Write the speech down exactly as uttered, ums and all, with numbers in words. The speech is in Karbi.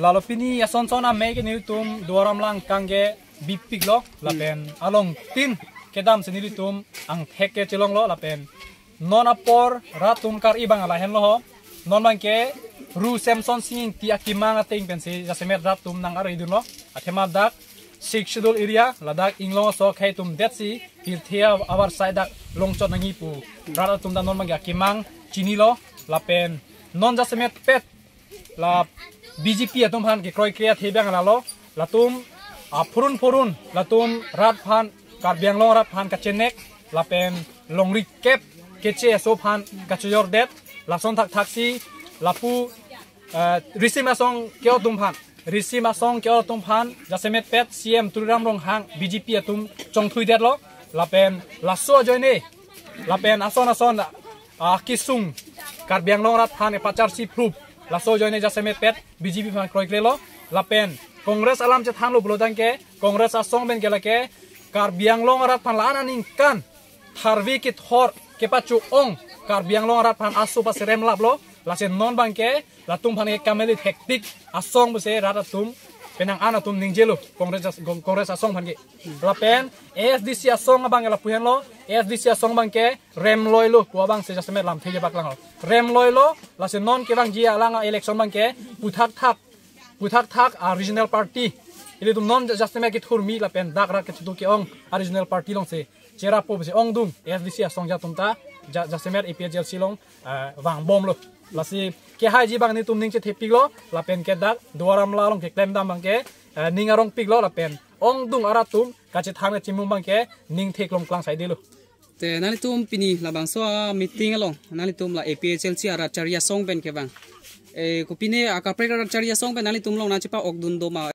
Lalo pini ason son amei ke nelitum Duar Amla angkang ke bipiklo lapen along tin kedam si nelitum angthek ke chelonglo lapen non apor rat atum kar-i abang lahenlo ho. Non abang ke Ru Semson Sing Ingti akemang ateng pensi jasemet rat atum nang-ari dunlo. Athema dak Sixth Schedule area ladak inglong aso akhei atum detsi pirthe avar sai dak longchot nangji pu rat atum ta non abang ke akemang chinilo lapen non jasemet pet la B J P atum aphan kekroikre athe abang lalo, latum aphurun phurun latum rat aphan, Karbi Anglong rat aphan kachenek lapen longri kep keche aso aphan kachojordet, lason thakthaksi lapu, eh, risim asong ke-o atum aphan, risim asong ke-o atum aphan jasemet pet C M Tuliram Ronghang B J P atum chongthuidetlo lapen laso ajoine lapen ason ason, ah, kesung Karbi Anglong rat aphan epacharsi phrup laso ajoine jasemet pet B J P aphan kroikrelo lapen Congress alam chethanlo pulo tangte Congress asong pen ke lake Karbi Anglong rat aphan la-an aningkan tharve kethor kepacho-ong Karbi Anglong rat aphan aso pasi remlaplo, lasi non abang ke latum aphan ke kamelit hektik asong pusi rat atum penang an atum ningjelo Congress as-, Congress asong aphan ke. Lapen A S D C asong abang ke lapu henlo, A S D C asong abang ke remloilo pu abang si jasemet lamthe kepaklanglo. Remloilo, lasi non kevangji alang election abang ke puthak thak, puthak thak a regional party, ilitum non jasemet kethurmi lapen dak rat kechitu ke-ong a regional party alongsi cherappo pusi ongdung A S D C asong atum ta ja-, jasemet A P H L C along, eh, vangbomlo. Lasi kehaiji abang nelitum ning chethepiklo lapen ke dak Duar Amla along keklem dam abang ke, eh, ning arongpiklo lapen ongdung arat atum kachethan kachimung abang ke ning theklong klang saidelo. Te nanglitum pini labangso a meeting along nanglitum la A P H L C arat chari asong pen kevang, eh, kopine akaprek arat chari asong pen nanglitum along nangchepa-okdun do ma?